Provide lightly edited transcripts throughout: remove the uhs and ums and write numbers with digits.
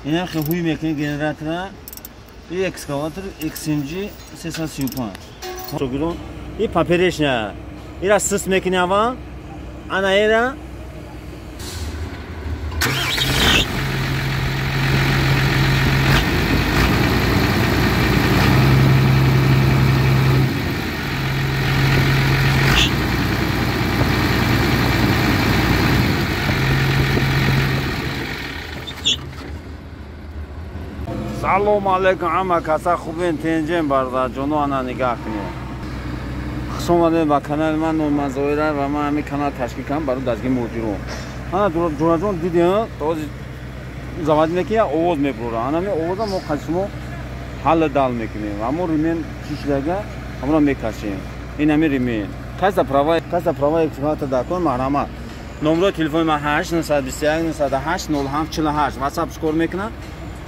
Ина хуй мекунӣ генератора и экскаватор XMG 335. Шогирон, и поперечная. Ира сыс мекунӣ ава, ана ира Салом алейкум, ҳама каса хубен, тенҷен бародарҷоно, ана нигаҳ кунед. Хуш омадед ба канали ман, номи ман Зоира ва ман ҳамин канал ташкил кардам барои дастгири муҳоҷирон. Ана ҷураҷон дидем, този завод мекунӣ, овоз мебурора. Ана ҳамин овоза мо қади шумо ҳалли дал мекунем. Ҳамон ремень чӣ шудага, ҳамонро мекашем. Ин ҳамин ремень. Каса права экскаватор дар кор марҳамат. Номерои телефони ман 8 921 908 07 48. WhatsApp кор мекунад.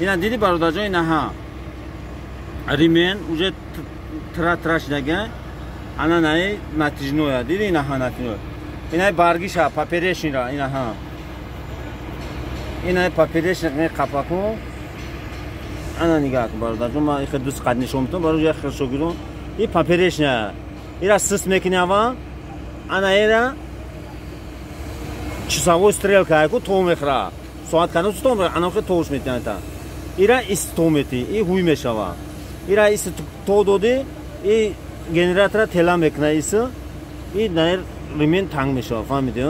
Ина диди бародарҷон, ина ҳа ремень уже тра-тра шудага, ана наи натяжное, диди ина ҳа натяжное. Ина баргиша поперечныйра, ина ҳа. Ина поперечный қапаку. Ана нигаҳ кун бародарҷон, ман ихе дуст қад нишон медиҳам барои як хел шогирдон. И поперечная. Ира сыс мекунӣ ава, ана ира часовой стрелка яку то мехӯра. Соат кану то мехӯра, ана хе тош метиҳанд. Ира ис то мети, и ҳуй мешава. Ира ис то доди, и генератора тела мекуна ис, и наир ремень танг мешава, фаҳмиди?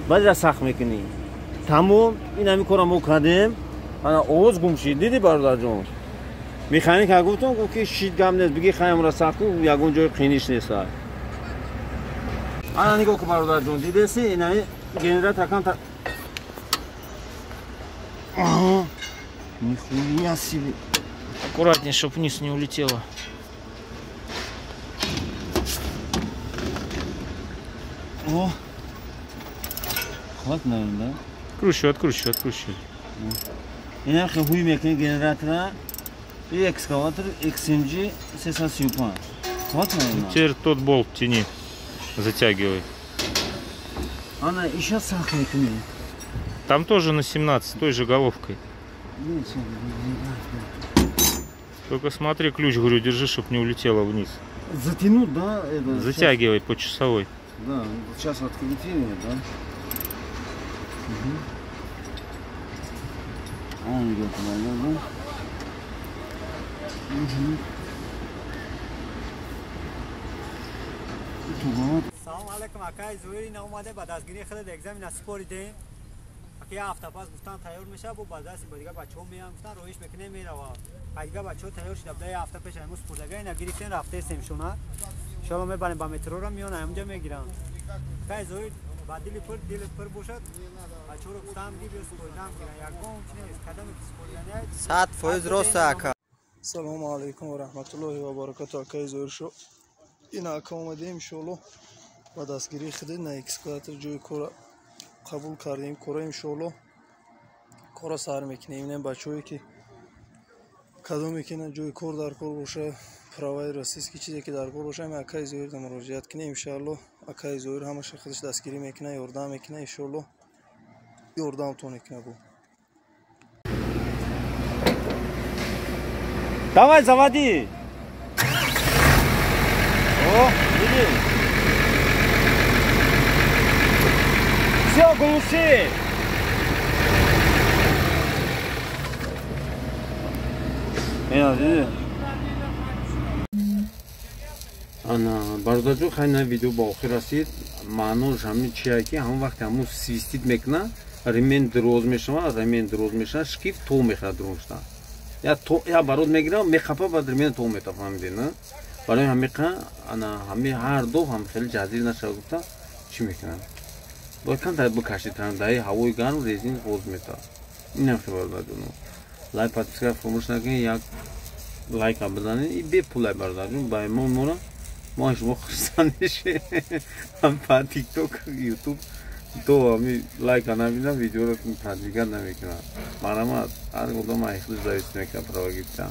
Баъд ира сахт мекунӣ. Тамом, ин ҳамин корро мо кардем. Ана овоз гум шид, диди бародарҷон? Механика гуфтам, гуфт ки шид гап нест, биги хаямро сахт кун, ягон ҷои қиниш нест. Ана нигоҳ кун бародарҷон, дидеси ин ҳамин генератор кам Нихуя себе. Аккуратнее, чтоб вниз не улетело. О! Хватит, наверное, да? Откручивай, откручивай, откручивай. Ина хуй мекунӣ генератора и экскаватор XMG 335. Хватит, наверное? Теперь тот болт тяни, затягивай. Она еще сахар мекунӣ. Там тоже на 17, той же головкой. Только смотри, ключ, говорю, держи, чтоб не улетело вниз. Затянуть, да? Это затягивай сейчас... по часовой. Да, сейчас открутили, да? Угу. Он идет, наверное, да? Угу. Салом алейкум, акай Зоири наомаде ба дастгирии худат экзамена супоридем. Аки ҳафта пас гуфтан тайёр мешавад, бо ба дасти ба дигар бачаҳо меян, гуфтан роиш мекунем, мерава. А дигар бачаҳо тайёр шуда буда, як ҳафта пеш айму супурдага ина гирифтем, рафтаестем шуна. Иншоалло мебарем ба метрора, меён ҳамунҷа мегирам. Акай Зоир ба дили пур, дили пур бошад, бачаҳоро гуфтам ки биё супоридам гиран. Ягон чи нест, кадаме ки супориданият 100% рост ака. Салому алайкум ва раҳматуллоҳи ва баракату, акай Зоир шо. Ина ака омадем иншоалло ба дастгирии худат на экскаватор ҷои кора қабул кардем, кора иншоалло кора сар мекунем. Инам бачаҳое ки кадоме ки на ҷои кор дар кор боша, праваи российский чизе ки дар кор боша, ҳами акаи Зоирда муроҷиат кунем иншоалло. Акаи Зоир ҳамаша худаш дастгирӣ мекунад, ёрдам мекунад иншоалло, ёрдамтон мекунад. Бо Давай, заводи! О, иди! Все, глуши! Ана, бародарҷон, хай на видео ба охир расид. Маънош ҳамин чия ки ҳамон вақте ҳамон свистит мекунад, ремень дроз мешавад, ремень дроз мешавад, шкиф то мехӯрад дроншта. Я барод мегирам, мехапа, баъд ремень то мета, фаҳмидед, на? Барои ҳамиқа, ана ҳами ҳар ду ҳам хеле ҷазир нашава гуфта, чӣ мекунанд? Бояд камтар бикашид, даи ҳавои гарм резин ғоз мета. Инам хел бародарҷон. Лайк, подписка фаромӯш накунед, як лайка бизанед, и бепулай бародарҷон, ба мо мора мо шумо хурсанд мешем. Ҳам па TikTok, YouTube то ҳами лайка набинам, видеоро продвигать намекунам. Марҳамат, ҳар одам айхлиш зависит мекунад права гирифтан.